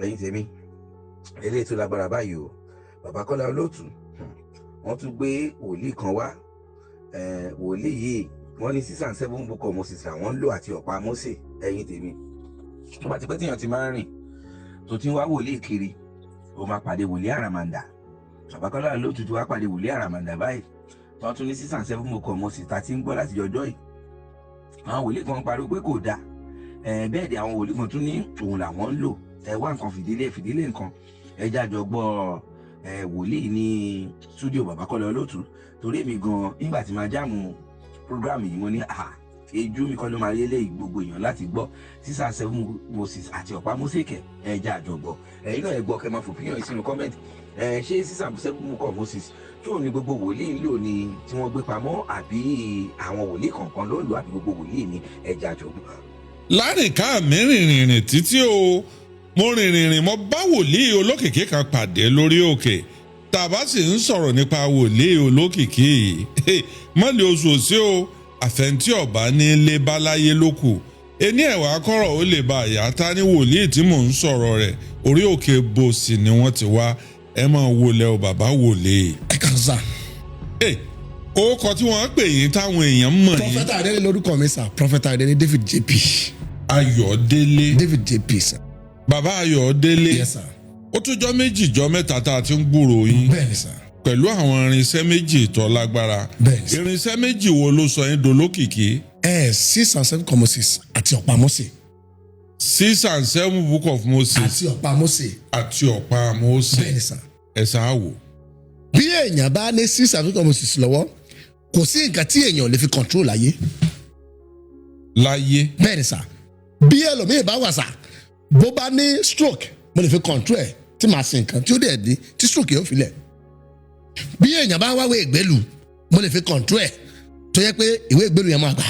Ẹ̀yin tèmi, eléyìí tó lágbára báyìí o. Bàbá Kọ́lá Olóòtú, wọ́n tún gbé wòlíì kan wá. Wòlíì yìí, wọ́n ní six and seven book of Moses làwọn ń lò àti ọ̀pá Mósè. Ẹ̀yin tèmi, tó bá ti pẹ́ tíyàn ti máa ń rìn, tó ti ń wá wòlíì kiri, ó máa pàdé wòlíì àràmàǹdà. Bàbá Kọ́lá Olóòtú ti wá pàdé wòlíì àràmàǹdà báyìí, tó tún ní six and seven book of Moses tá a ti ń gbọ́ láti ọjọ́ yìí. Àwọn wòlíì kan pariwo pé kò dáa, bẹ́ẹ̀ dẹ̀ àwọn wòlíì kan tún ní òun làwọn ń lò. Ẹ wá nǹkan fìdílé fìdílé nǹkan, ẹ jájọ gbọ́ ẹ wòlíì ní studio Bàbá Kọ́lá Olóòtú, torí èmi gan, nígbà tí màá jáàmù program yìí, mo ní à ejú mi kọ́ ló máa rí eléyìí, gbogbo èèyàn láti gbọ́ six and seven Moses àti ọ̀pá Mósè kẹ̀. Ẹ jájọ gbọ́. Ẹ̀yin náà ẹ gbọ́, kẹ́ máa fòpin sínú comment. Ẹ ṣé six and seven book of Moses tí òun ni gbogbo wòlíì ń lò ní tí wọ́n gbé pamọ́, àbí àwọn wòlíì kọ̀ọ̀kan ló ń lò, àbí gbogbo wòlíì ní? Ẹ jájọ gbọ́. Lárìnká mi rìnrìn rìn títí o, mo rìnrìn rìn, mo bá wòlíì olókìkí kan pàdé lórí òkè. Tàbá sì ń sọ̀rọ̀ nípa wòlíì olókìkí yìí, mọ́lẹ̀ oṣù òsì o, àfẹ̀ǹtì ọ̀bá ní ilé báláyé ló kù ení ẹ̀wà kọ́rọ̀ ó lè bá àyà ta ní wòlíì tí mò ń sọ̀rọ̀ rẹ̀. Orí òkè bòsì ni wọ́n ti wá. Ẹ máa wọlé o, bàbá wòlíì. Ẹ kàn sà. Orúkọ tí wọ́n pè yín táwọn èèyàn mọ̀ yín? Prophet Ayọ̀délé lórúkọ mi sà, Prophet Ayọ̀délé David JP. Ayọ̀délé. David JP sà. Bàbá Ayọ̀délé. Yes sir. Ó tún jọ 2 jọ 3 tá a ti ń gbúròó yín Bẹ́ẹ̀ni sà. pẹ̀lú àwọn irinṣẹ́ 2 tó lágbára. Bẹ́ẹ̀ni sà. Irinṣẹ́ 2 wo ló sọ yín dolókìkí? Ẹ six and seven book of Moses àti ọ̀pá Mósè. Six and seven book of Moses. Àti ọ̀pá Mósè. Àti ọ̀pá Mósè. Bẹ́ẹ̀ni sà. Ẹ sáà wò. Bí èèyàn bá ní six and seven book of Moses lọ́wọ́, kò sí nǹkan tí èèyàn lè fi control láyé. Láyé. Bẹ́ẹ̀ni sà. Bí ẹlòmíì bá wà sà, bó bá ní stroke, mo lè fi control ẹ̀ tí màá sin nǹkan tí ó dẹ̀ ní tí stroke yóò fi lẹ̀. Bí èèyàn bá wáwé ìgbélú, mo lè fi control ẹ̀ tó yẹ pé ìwé ìgbélú yẹn máa gbà.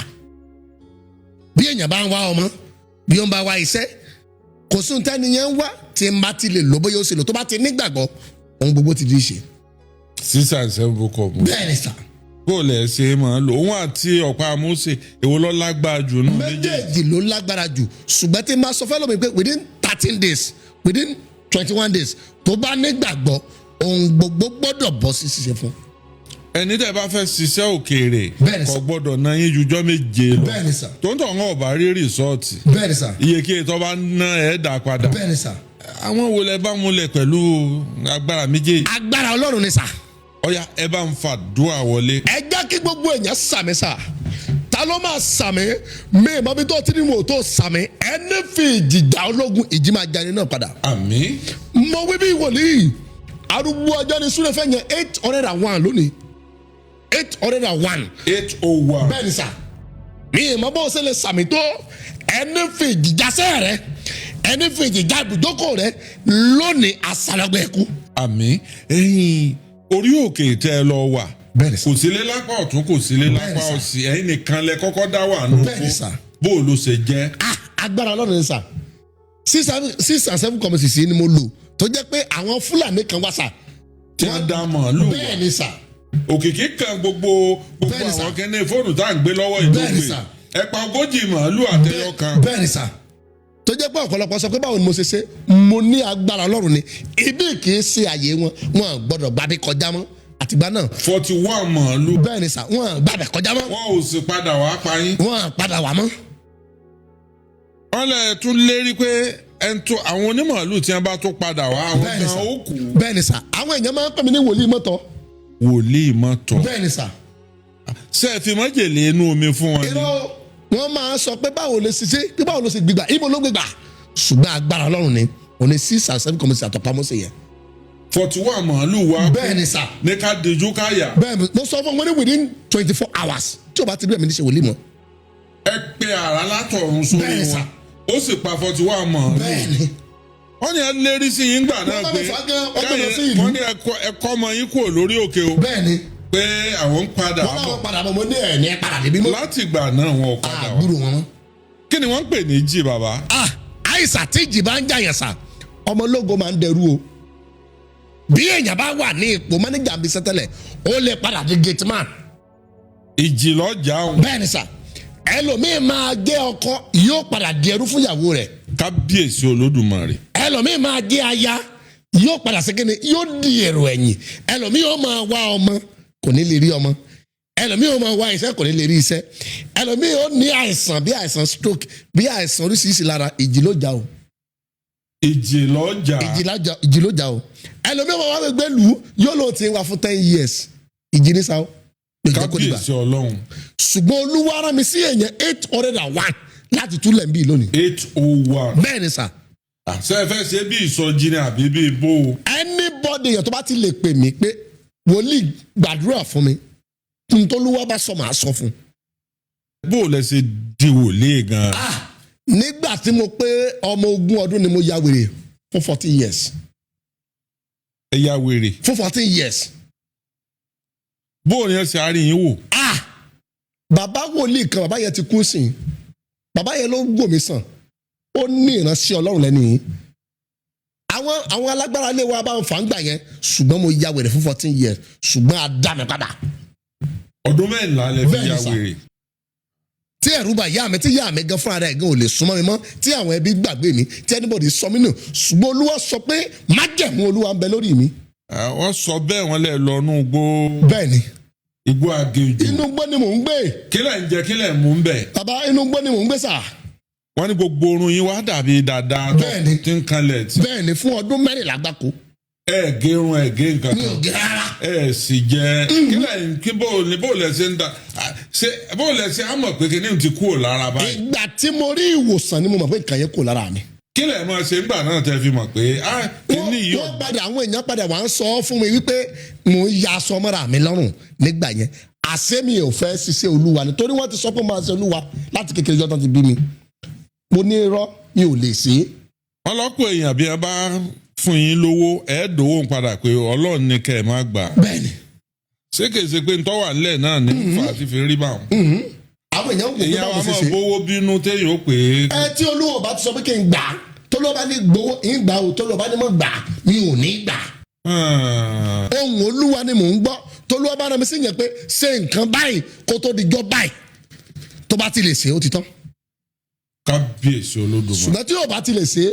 Bí èèyàn bá ń wá ọmọ, bí ó ń bá wá iṣẹ́, kò sí ohun tẹ́ni yẹn ń wá tí n bá ti lè lò, bóyá ó ṣe lò, tó bá ti nígbàgbọ́, ohun gbogbo ti di ṣe. Six and seven book of Moses. Bẹ́ẹ̀ni sà. Bó lẹ̀ ṣe máa lò òun àti ọ̀pá Mósè, èwo ló lágbára jù nù méjèèjì? Méjèèjì ló lágbára jù, ṣùgbọ́n tí n bá sọ fẹ́ lómi pé within 13 days, within 21 days, tó bá nígbàgbọ́, ohun gbogbo gbọ́dọ̀ bọ́ sí ṣíṣe fún. Ẹni tẹ́ bá fẹ́ ṣiṣẹ́ òkèèrè, Bẹ́ẹ̀ni sà. kò gbọ́dọ̀ ná yín jujọ́ 7 lọ. Bẹ́ẹ̀ni sà. Tó ń tọ̀ ń ọ̀bá rí result. Bẹ́ẹ̀ni sà. Iye kí ètò bá ná ẹ̀ dà padà. Bẹ́ẹ̀ni sà. Àwọn wo lẹ bá múlẹ̀ pẹ̀lú agbára méjèèjì? Agbára Ọlọ́run ni sà. Ọ̀ya, ẹ bá ń fa dùà wọlé. Ẹ jẹ́ kí gbogbo èèyàn sàmì sà. Ta ló máa sàmì? Mi ìmọ̀ bí tó ti ní mo tó sàmì. Ẹni fi ìjìjà ológun, ìjì máa jáde náà padà. Àmín. Mo wí bí wòlíì arúgbó ọjọ́ ní súnlẹ̀ fẹ́ yẹn, 801 lónìí, 801. 801. Bẹ́ẹ̀ni sà. Mi ìmọ̀ bó ṣe lè sàmì tó. Ẹni fi ìjìjà sẹ́ rẹ, ẹni fi ìjìjà ibùdókò rẹ lónìí, àsàlọ́gbẹ̀ ẹ̀kú. Àmín. Ẹ̀yin orí òkè tẹ́ ẹ lọ wà, Bẹ́ẹ̀ni sà. kò sílé lápá ọ̀tún, kò sílé lápá Bẹ́ẹ̀ni sà. òsì, ẹ̀yin nìkan lẹ kọ́kọ́ dá wà nù. Bẹ́ẹ̀ni sà. Bó o ló ṣe jẹ́? Ah, agbára Ọlọ́run ni sà. Six and seven communities ni mo lò, tó jẹ́ pé àwọn Fúlàní kan wá sà. Tí wọ́n dá màálù wá. Bẹ́ẹ̀ni sà. Òkìkí kan gbogbo gbogbo Bẹ́ẹ̀ni sà. àwọn kẹ́ni fóònù tá à ń gbé lọ́wọ́ ìlú Bẹ́ẹ̀ni pé sà. ẹ pa 40 màálù àtẹyọ kan. Bẹ́ẹ̀ni sà, tó jẹ́ pé ọ̀pọ̀lọpọ̀ sọ pé báwo ni mo ṣe ṣe. Mo ní agbára Ọlọ́run ni. Ibi kì í ṣe àyè wọn, wọn gbọ́dọ̀ gbàbí kọjá mọ́ àtìgbà náà. 41 màálù. Bẹ́ẹ̀ni sà, wọn gbàbẹ̀ kọjá mọ́. Wọn ò sì padà wá pa yín? Wọn padà wá mọ́. Wọ́n lẹ̀ tún lérí pé ẹn tó àwọn onímàálù tí wọ́n bá tún padà wá, àwọn Bẹ́ẹ̀ni gan sà. ó kú. Bẹ́ẹ̀ni sà, àwọn èèyàn máa ń pè mí ní wòlíì mọ́tọ́. Wòlíì mọ́tọ̀. Bẹ́ẹ̀ni sà. Ṣé ẹ fi májèlé inú omi fún wọn ni? Irọ́, wọ́n máa ń sọ pé báwo lè ṣiṣẹ́, pé báwo ló ṣe gbígbà, ibo ló gbégbà, ṣùgbọ́n agbára Ọlọ́run ni òní six and seven community àtọ̀pamọ́sẹ̀ yẹn. 41 màálù wa kú. Bẹ́ẹ̀ni sà. Ní ká dijú ká yà. Bẹ́ẹ̀ni, mo sọ fún wọn ní within 24 hours, tí o bá ti rí ẹ̀mí ní ṣe wòlíì mọ́. Ẹ pe àrá látọ̀run sórí Bẹ́ẹ̀ni sà. wọn, ó sì pa 41 màálù. Bẹ́ẹ̀ni. Wọ́n ní ẹ lérí sí yín gbà náà Wọ́n bá pé mi fà gan, wọ́n gbé lọ sí ìlú. Wọ́n ní ẹ kọ́ ọmọ yín kúrò lórí òkè o, Bẹ́ẹ̀ni. pé àwọn ń padà Wọ́n bọ̀. láwọn padà bọ̀. Mo ní ẹ̀ ní ẹ padà débi mọ́. Láti ìgbà náà, wọn ò padà wá. Àbúrò wọn mọ́. Kí ni wọ́n ń pè ní jì, bàbá? Ah, àìsàn tí ìjì bá ń jàyàn sà, ọmọ ológo máa ń dẹrú o. Bí èèyàn bá wà ní ipò mánéjà bíi sẹ́tẹ̀lẹ̀, ó lè padà di gate man. Ìjì lọ́jà òun. Bẹ́ẹ̀ni sà. Ẹlòmíì máa jẹ́ ọkọ, yóò padà di ẹrú fún ìyàwó rẹ̀. Kábíyèsí Olódùmarè. Ẹlòmíì máa jẹ́ aya, yóò padà sí kíni, yóò di èrò ẹ̀yìn. Ẹlòmíì yóò máa wá ọmọ, kò ní lè rí ọmọ. Ẹlòmíì yóò máa wá iṣẹ́, kò ní lè rí iṣẹ́. Ẹlòmíì yóò ní àìsàn, bí àìsàn stroke, bí àìsàn oríṣiríṣi lára. Ìjì ló jà o. Ìjì lọ́jà. Ìjì ló jà o. Ẹlòmíì máa wá gbé lù ú, yóò lóun ti wá fún 10 years. Ìjì ní sáwọ́ lè jẹ́ kó dìgbà. Kábíyèsí Ọlọ́run. Ṣùgbọ́n Olúwa rán mi sí èèyàn 801 láti túlẹ̀ ń bí lónìí. 801? Bẹ́ẹ̀ ni sà. Ṣé ẹ fẹ́ ṣe bí ìsọjí ni àbí bí bó o? Anybody èèyàn tó bá ti lè pè mí pé wòlíì, gbàdúrà fún mi, n tólúwa bá sọ, màá sọ fún un. Bó o lẹ ṣe di wòlíì gan? Nígbà tí mo pé ọmọ 20 ọdún ni mo ya wèrè fún 14 years. Ẹ ya wèrè? Fún 14 years. Bó o ní ẹ ṣe àárín yín wò? Ah, bàbá wòlíì kan, bàbá yẹn ti kú sí i. Bàbá yẹn ló gbò mí sàn. Ó ní ìránṣẹ́ Ọlọ́run lẹ́nu yìí. Àwọn alágbára ilé wa bá ń fà ń gbà yẹn, ṣùgbọ́n mo ya wèrè fún 14 years, ṣùgbọ́n a dá mi padà. Ọdún 14 lẹ fi Bẹ́ẹ̀ni ya sà. wèrè? Tí ẹ̀rù bà ìyá mi, tí ìyá mi gan fúnra rẹ̀ gan ò lè súnmọ́ mi mọ́, tí àwọn ẹbí gbàgbé mi, tí anybody sọ mí nù, ṣùgbọ́n Olúwa sọ pé májẹ̀mú Olúwa ń bẹ lórí mi. Ah, wọ́n sọ bẹ́ẹ̀, wọ́n lẹ lọ nú igbó? Bẹ́ẹ̀ ni. Igbó aginjù? Inú igbó ni mò ń gbé. Kí lẹ̀ ń jẹ, kí lẹ̀ ń mú ń bẹ̀? Bàbá, inú igbó ni mò ń gbé sà. Wọ́n ní gbogbo orun yín wá dàbí dàda tó Bẹ́ẹ̀ni. tí ń kanlẹ̀ tí. Bẹ́ẹ̀ ni, fún ọdún 14 gbáko. Ẹ gérun, ẹ gé nǹkan Mi ò kan? gé rárá. Ẹ sì jẹ, kí lẹ̀ ń kí bó ní bó lẹ̀ ṣe ń da? Ah, ṣe bó lẹ̀ ṣe á mọ̀ pé kí ni ti kúrò lára báyìí? Ìgbà tí mo rí ìwòsàn ni mo mọ̀ pé nǹkan yẹn kò lára mi. Kí lẹ̀ máa ṣe ńgbà náà tẹ́ fi mọ̀ pé ah, kí ni yìí? Wọ́n padà, àwọn èèyàn padà wà ń sọ fún mi wípé mò ń ya aṣọ mọ́ra mi lọ́rùn nígbà yẹn. Àṣé mi ò fẹ́ ṣiṣẹ́ Olúwa nítorí wọ́n ti sọ pé máa ṣe Olúwa láti kékeré jọ́ tán ti bí mi. Mo ní irọ́, mi ò lè ṣe é. Wọ́n lọ́pọ̀ èèyàn, bí ẹ bá fún yín lówó, ẹ dòwó ń padà pé Ọlọ́run ní kẹ́ ẹ má gbà. Bẹ́ẹ̀ni. Ṣé kìí ṣe pé ntọ́ wà nílẹ̀ náà ní fà á ti fi rí báwọn? Àwọn èèyàn wò pé Èèyàn báwo wa ṣe máa ṣe. bówó bínú téèyàn ó pè é. Ẹ tí Olúwa bá ti sọ pé kí n gbà á, tólúwa bá ní gbowó ń gbà ó, tólúwa bá ní mọ̀ gbà á, mi ò ní gbà á. Ohùn Olúwa ni mò ń gbọ́. Tólúwa bá rán mi sí yẹn pé ṣe nǹkan báyìí kó tó di jọ́ báyìí, tó bá ti lè ṣe, ó ti tán. Kábíyèsí Olódùmarè. Ṣùgbọ́n tí yóò bá ti lè ṣe é,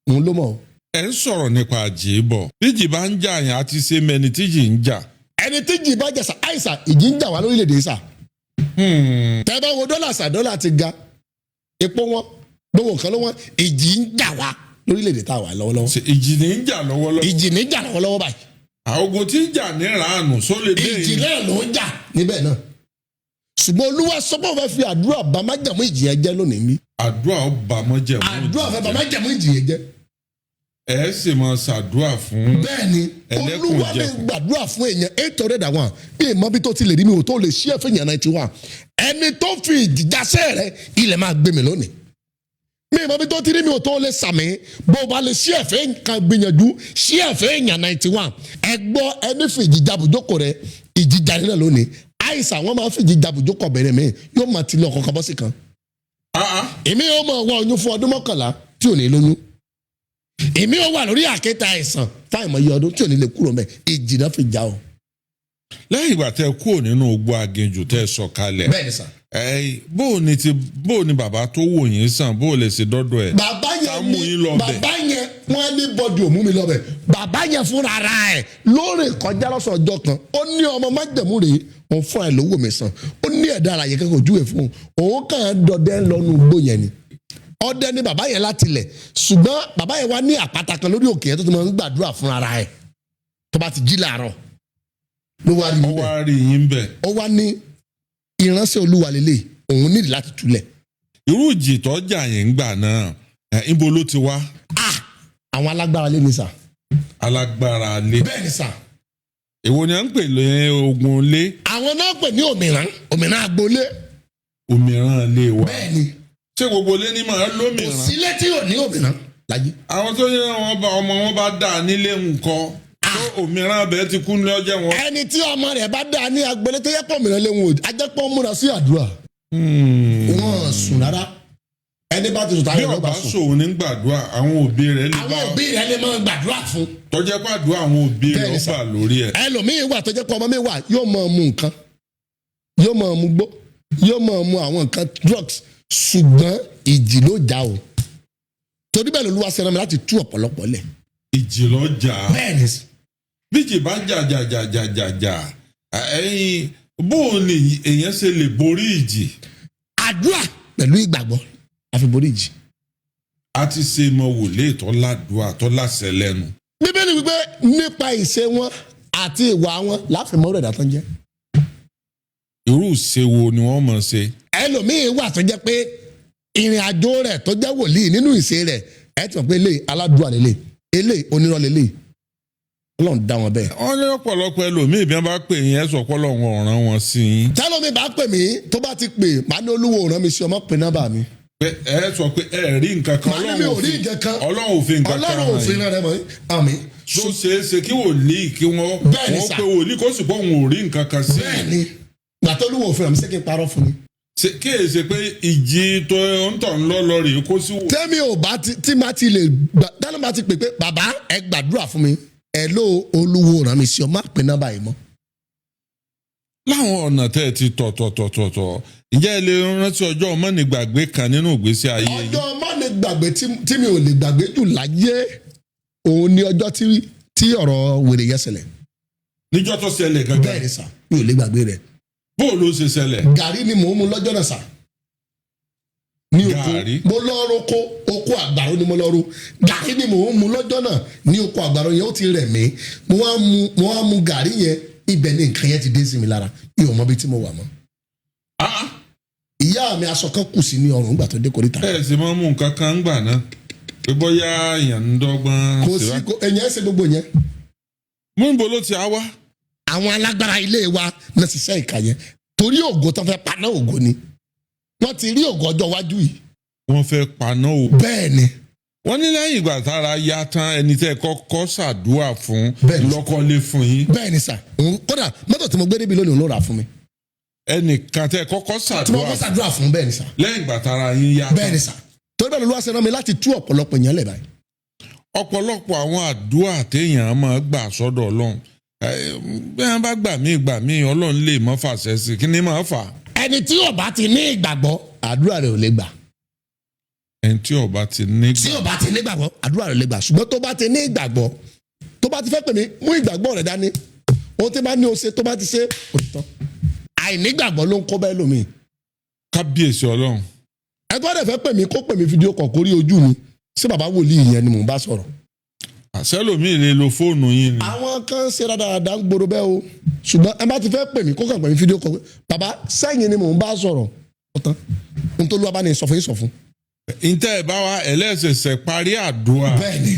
òun ló mọ̀ o. Ẹ ń sọ̀rọ̀ nípa àjèbọ̀, bíjì bá ń jà yẹn, àti ṣe mẹni tíjì ń jà. Ẹni tí jì bá jà sà, àìsàn ìjì ń jà wá lórílẹ̀‐èdè sà. Tẹ́ bá wo dọ́là sà, dọ́là ti ga, epo wọn, gbogbo nǹkan ló wọn. Ìjì ń jà wá lórílẹ̀‐èdè tá a wà lọ́wọ́lọ́wọ́. Ṣe ìjì ní ń jà lọ́wọ́lọ́wọ́? Ìjì ní jà lọ́wọ́lọ́wọ́ báyìí. Àwọn ogun tí ń jà ní ràánù só lè dé? Ìjì náà ló ń jà níbẹ̀ náà, ṣùgbọ́n Olúwa sọ pé òun fẹ́ fi àdúrà bá májẹ̀mú ìjì yẹn jẹ́ lónìí mi. Àdúrà ó bá mọ́jẹ̀mú? Àdúrà fẹ́ bá májẹ̀mú ìjì yẹn jẹ́. Ẹ sì máa ṣàdúrà fún Bẹ́ẹ̀ ni. ẹlẹ́kùn Olúwa lè jẹkùn. gbàdúrà fún èèyàn 801 bí ìmọ̀ bí tó ti lè rí mi ò tó lè ṣí ẹ̀fẹ̀ èèyàn 91. Ẹni tó fi ìjìjàsẹ́ rẹ, ilẹ̀ máa gbé mi lónìí. Mi ìmọ̀ bí tó ti rí mi ò tó lè sàmì. Bó o bá lè ṣí ẹ̀fẹ̀ kan, gbìyànjú ṣí ẹ̀fẹ̀ èèyàn 91. Ẹ gbọ́, ẹni fi ìjìjà bùjókòó rẹ, ìjìjà nílẹ̀ lónìí. Àìsàn, wọn máa fi ìjìjà bùjókòó bẹ̀rẹ̀ mi, yóò máa ti lọ ọkọ̀ kan bọ́ sí kan. Ah, ah. Èmi yóò máa wá oyún fún ọdún 11 tí ò ní lóyún. Èmi yóò wà lórí àkéte àìsàn fáìmọ̀ iye ọdún tí ò ní lè kúrò mẹ́. Ìjì náà fi já o. Lẹ́yìn ìgbà tẹ́ kúrò nínú ogbó aginjù, tẹ́ sọ kalẹ̀, Bẹ́ẹ̀ ni sà. ẹ bó o ní ti bó o ní bàbá tó wò yín sàn, bó o lè ṣe dọ́dọ̀ ẹ̀? Bàbá Ká yẹn mú ní yín lọ bẹ̀. Bàbá yẹn, wọ́n ní bọ́dì òmú mi lọ bẹ̀. Bàbá yẹn fúnra ara ẹ̀ lórí kọjá lọ́sọ̀ ọjọ́ kan, ó ní ọmọ májẹ̀mú rèé, òun fúnra ẹ̀ lówó mi sàn. Ó ní ẹ̀dá àlàyé kẹ́kọ̀ọ́ ojú ẹ̀ fún un, òun kàn án dọdẹ lọ́nu igbó yẹn ni. Ọdẹ ni bàbá yẹn láti lẹ̀, ṣùgbọ́n bàbá yẹn wá ní àpáta kan lórí òkè yẹn tó ti máa ń gbàdúrà fúnra ara ẹ̀ tó bá ti jí làárọ̀, ló wá rí mi Ó bẹ́ẹ̀. wá rí yín bẹ̀. Ó wá ní ìránṣẹ́ Olúwa lélẹ̀, òun nídìí láti túlẹ̀. Irú ìjì tó jà yín gbà náà ẹ, níbo ló ti wá? Ah, àwọn alágbára lé ní sà. Alágbára lé? Bẹ́ẹ̀ ni sà. Èwo ni à ń pè ní ogun lé? Àwọn náà pè ní òmìrán, òmìrán agboolé. Òmíràn lé wa? Bẹ́ẹ̀ ni. Ṣé gbogbo lé ní máa Kò lómìíràn? sílé tí ò ní òmìrán láyé. Àwọn tó yẹ wọn bá ọmọ wọn bá dà nílé nǹkan tó, òmíràn bẹ́ẹ̀ ti kú ní ọjọ́ wọn. Ẹni tí ọmọ rẹ̀ bá dá ní agboolé tó yẹ pọ̀ òmìrán léwu, ajẹ́pọ̀ múra sí àdúrà. Wọ́n sùn rárá. Ẹni bá ti sùn Bí táyọ̀ ló ọba bá sùn. sòun ní gbàdúrà, àwọn òbí rẹ̀ lè Àwọn bá òbí rẹ̀ lè máa gbàdúrà fún. Tọ́jẹ́ pàdúrà àwọn òbí rẹ̀ Bẹ́ẹ̀ni ó sà. bà lórí ẹ̀. Ẹlòmíín wà tó jẹ́ pé ọmọ mi wà, yóò máa mu nǹkan, yóò máa mu gbó. yóò máa mu àwọn nǹkan drugs, ṣùgbọ́n ìjì ló jà o. Torí bẹ́ẹ̀ lÓlúwa ṣe rán mi láti tú ọ̀pọ̀lọpọ̀ lẹ̀. Ìjì ló jà? Bẹ́ẹ̀ ni. Bíjì bá jà jà jà jà jà jà, ẹ̀yin, bóun ni èèyàn ṣe lè borí ìjì? Àdúrà pẹ̀lú ìgbàgbọ́ àfi borí ìjì. A ti ṣe mọ wòlíì tó ládùúà, tó láṣẹ lẹ́nu? Bíbélì wípé nípa ìṣe wọn àti ìwà wọn láàfin mọ́rọ̀ ẹ̀dá tó ń jẹ́. Irú ìṣe wo ni wọ́n mọ̀ ṣe? Ẹlòmíín wà tó jẹ́ pé ìrìn àjò rẹ̀ tó jẹ́ wòlíì, nínú ìṣe rẹ̀, ẹ ti mọ̀ pé eléyìí aládùúà lélẹ̀, eléyìí onírọ́ lélẹ̀. Ọlọ́run dá wọn bẹ́ẹ̀. Wọ́n ní ọ̀pọ̀lọpọ̀ ẹlòmíì, bí wọ́n bá pè yín, ẹ sọ pé Ọlọ́run ọ̀ràn wọn sí yín. Tẹ́lómi bá pè mí, tó bá ti pè, màá ní Olúwo rán mi sí ọmọ, pè nọ́mbà mi. Pé ẹ sọ pé ẹ rí nǹkan kan? Màá ní mi ò rí nǹkan kan. Ọlọ́run ò fi nǹkan kan Ọlọ́run ò hàn fi yín. rán rẹ mọ́ àmì. Tó ṣeé ṣe kí wòlíì kí wọ́n Bẹ́ẹ̀ ni wọ́n sà. pé wòlíì, kó sì pé òun ò rí nǹkan kan sí? Bẹ́ẹ̀ ni, gbàtọ́ Olúwo ò fi ràn mí, ṣé kí n parọ́ fún mi? Ṣé kí èyí ṣe pé ìjì tó ń tọ̀ ń lọ lọ rèé kó sí wò? Tẹ́mi ò bá ti tí má ti lè gbà dáná, bá ti pè pé bàbá, ẹ gbàdúrà fún mi, ẹ ló Olúwo rán mi sí ọ, má pè nọ́mbà yìí mọ́. Láwọn ọ̀nà tẹ́ ẹ ti tọ̀ tọ̀ tọ̀ tọ̀ tọ̀, ǹjẹ́ ẹ lè rántí ọjọ́ mọ́nìgbàgbé kan nínú ìgbésí ayé yìí? Ọjọ́ mọ́ni gbàgbé tí mi ò lè gbàgbé jù láyé, òun ni ọjọ́ tí ọ̀rọ̀ wèrè yẹn ṣẹlẹ̀. Níjọ́ tó ṣẹlẹ̀ gangan? Bẹ́ẹ̀ ni sà, mi ò lè gbàgbé rẹ̀. Bó ló ṣe ṣẹlẹ̀? Gàrí ni mò ń mu lọ́jọ́ náà sà ní oko. Gàrí? Mo lọ roko, oko àgbàro ni mo lọ ro. Gàrí ni mò ń mu lọ́jọ́ náà ní oko àgbàro yẹn. Ó ti rẹ̀ mí, mo wá mu gàrí yẹn. Ibẹ̀ ni nǹkan yẹn ti dé sí mi lára. Mi ò mọ bí tí mo wà mọ́. Ah! Ìyá mi, aṣọ kan kù sí ní ọrùn nígbà tó dé koríta. Ẹ sì máa ń mú nǹkan kan gbà náà pé bóyá èèyàn ń dọ́gbọ́n? Kò sí, kò ẹ̀yìn ẹ̀ ṣe gbogbo yẹn. Mú ń bo ló ti á wá? Àwọn alágbára ilé wa náà ṣiṣẹ́ ìka yẹn, torí ògo tó fẹ́ paná ògo ni. Wọ́n ti rí ògo ọjọ́ iwájú yìí. Wọ́n fẹ́ paná o. Bẹ́ẹ̀ ni. Wọ́n ní lẹ́yìn ìgbà tára yá tán, ẹni tẹ́ ẹ kọ́kọ́ ṣàdúrà fún Bẹ́ẹ̀ ni. lọ́kọ́lé fún yín. Bẹ́ẹ̀ ni sà. Kódà mọ́tò tí mo gbé débi lónìí, òun ló rà fún mi. Ẹnìkan tẹ́ ẹ kọ́kọ́ Tí mo ṣàdúrà kọ́ fún ṣàdúrà fún, bẹ́ẹ̀ ni sà. Lẹ́yìn ìgbà tára yín yá tán. Bẹ́ẹ̀ ni sà. Torí bẹ́ẹ̀ lÓlúwa ṣe rán mi láti tú ọ̀pọ̀lọpọ̀ èèyàn lẹ̀ báyìí. Ọ̀pọ̀lọpọ̀ àwọn àdúrà téèyàn máa gbà sọ́dọ̀ Ọlọ́run, bí wọ́n bá gbà mí gbà mí, Ọlọ́run lè mọ́ fàṣẹ sí. Kí ni máa fà? Ẹni tí ò bá ti ní ìgbàgbọ́, àdúrà rẹ̀ ò lè gbà. Ẹni tí ó bá ti ní Tí ò bá ti ní ìgbàgbọ́, àdúrà rẹ̀ ò lè gbà. Ṣùgbọ́n tó bá ti ní ìgbàgbọ́, tó bá ti fẹ́ pè mí, mú ìgbàgbọ́ rẹ̀ dání. Ohun tí bá ní o ṣe, tó bá ti ṣe, ó ti tán. Àìnígbàgbọ́ ló ń kó bẹ́ẹ̀ lómi. Kábíyèsí Ọlọ́run! Ẹ tó bá dẹ̀ fẹ́ pè mí, kó pè mí fídíò kọ̀, kó rí ojú mi. Ṣé bàbá wòlíì yẹn ni mò ń bá sọ̀rọ̀? Àṣẹlòmíì lè lo fóònù yín ni? Àwọn kan ṣe rádaràda ń gbòòrò bẹ́ẹ̀ o. Ṣùgbọ́n ẹ bá ti fẹ́ pè mí, kó kàn pè mí fídíò kọ̀ pé bàbá, sẹ́yìn ni mò ń bá sọ̀rọ̀, ó tán. Ohun tó lúwa bá ní sọ fún yín, sọ fún. Ntẹ́ ẹ bá wa ẹlẹ́sẹ̀sẹ̀ parí àdúrà Bẹ́ẹ̀ ni.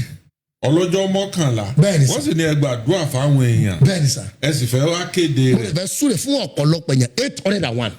ọlọ́jọ́ 11. Bẹ́ẹ̀ ni sà. Wọ́n sì ní ẹ gbàdúrà fáwọn èèyàn. Bẹ́ẹ̀ ni sà. Ẹ sì fẹ́ wá kéde Mo rẹ̀. fẹ́ súre fún ọ̀pọ̀lọpọ̀ èèyàn, 801.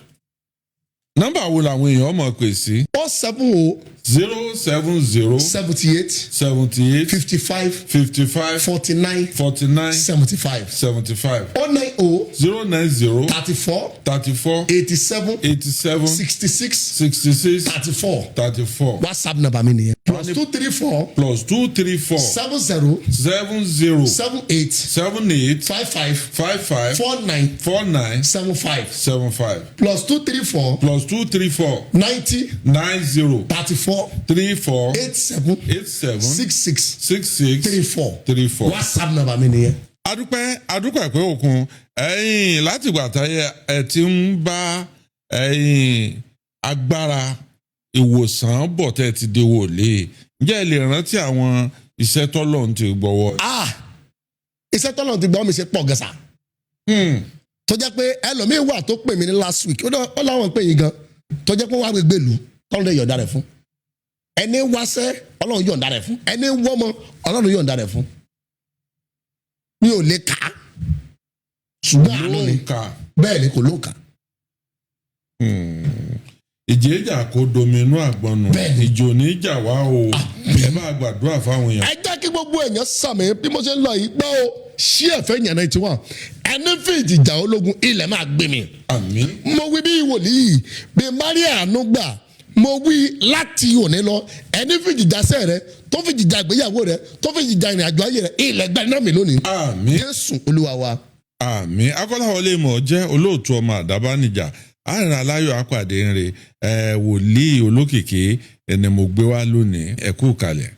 Nọ́mbà wo làwọn èèyàn mọ̀ pè sí? 070 070 78 78 55 55 49 49 75. 75. 090 090 34 34 87 87 66 66 34. 34. WhatsApp number mi nìyẹn. +234 +234 70 70 78 78 55 55 49 49 75. 75. +234 +234 90 90 34 34 87 87 66 66 34. 34. WhatsApp number mi nìyẹn. Adúpẹ́, adúpẹ́ pé òkun ẹ̀yin látìgbà táyé ẹ ti ń bá ẹ̀yin agbára ìwòsàn bọ̀ tẹ́ ẹ ti di wòlíì, ǹjẹ́ ẹ lè rántí àwọn iṣẹ́ tọ́lọ́run ti gbọ́wọ́? Ah, iṣẹ́ tọ́lọ̀ ti gbọ́ mi ṣe pọ̀ gẹ̀sà, tó jẹ́ pé ẹlòmíín wà tó pè mí ní last week, ó láwọn pè yín gan, tó jẹ́ pé wàá gbégbé lù tọ́lọ́ lè yọ̀ǹda rẹ̀ fún. Ẹni wáṣẹ́, Ọlọ́run yọ̀ǹda rẹ̀ fún. Ẹni wọ́mọ, Ọlọ́run yọ̀ǹda rẹ̀ fún. Mi ò lè kà á, ṣùgbọ́n àánú ni. Ló ń kà. Bẹ́ẹ̀ ni, kò ló ń kà. Ìjẹ́jà kó domi inú àgbọn nù. Bẹ́ẹ̀ni. Ìjò ní ìjà wá o. Ẹ bá gbàdúrà fáwọn èèyàn. Ẹ jẹ́ kí gbogbo èèyàn sàmì bí mo ṣe ń lọ yìí. Gbọ́ o, ṣí ẹ̀fẹ́ yẹn 91. Ẹni fi ìjìjà ológun, ilẹ̀ máa gbé mi. Àmín. Mo wí bí wòlíì bí Maria àánú gbà, mo wí láti òní lọ, ẹni fi ìjìjà sẹ́ rẹ, tó fi ìjìjà ìgbéyàwó rẹ, tó fi ìjìjà ìrìn àjò ayé rẹ, ilẹ̀ gba iná mi lónìí. Àmín. Jésù Olúwa wa. Àmín. Akọ́láwọlé mọ̀ jẹ́ olóòtú ọmọ àdábánijà. Àrùn aláyọ̀ apàdé ń re ẹ. Wòlíì olókìkí ẹni mo gbé wá lónìí. Ẹ kú kalẹ̀.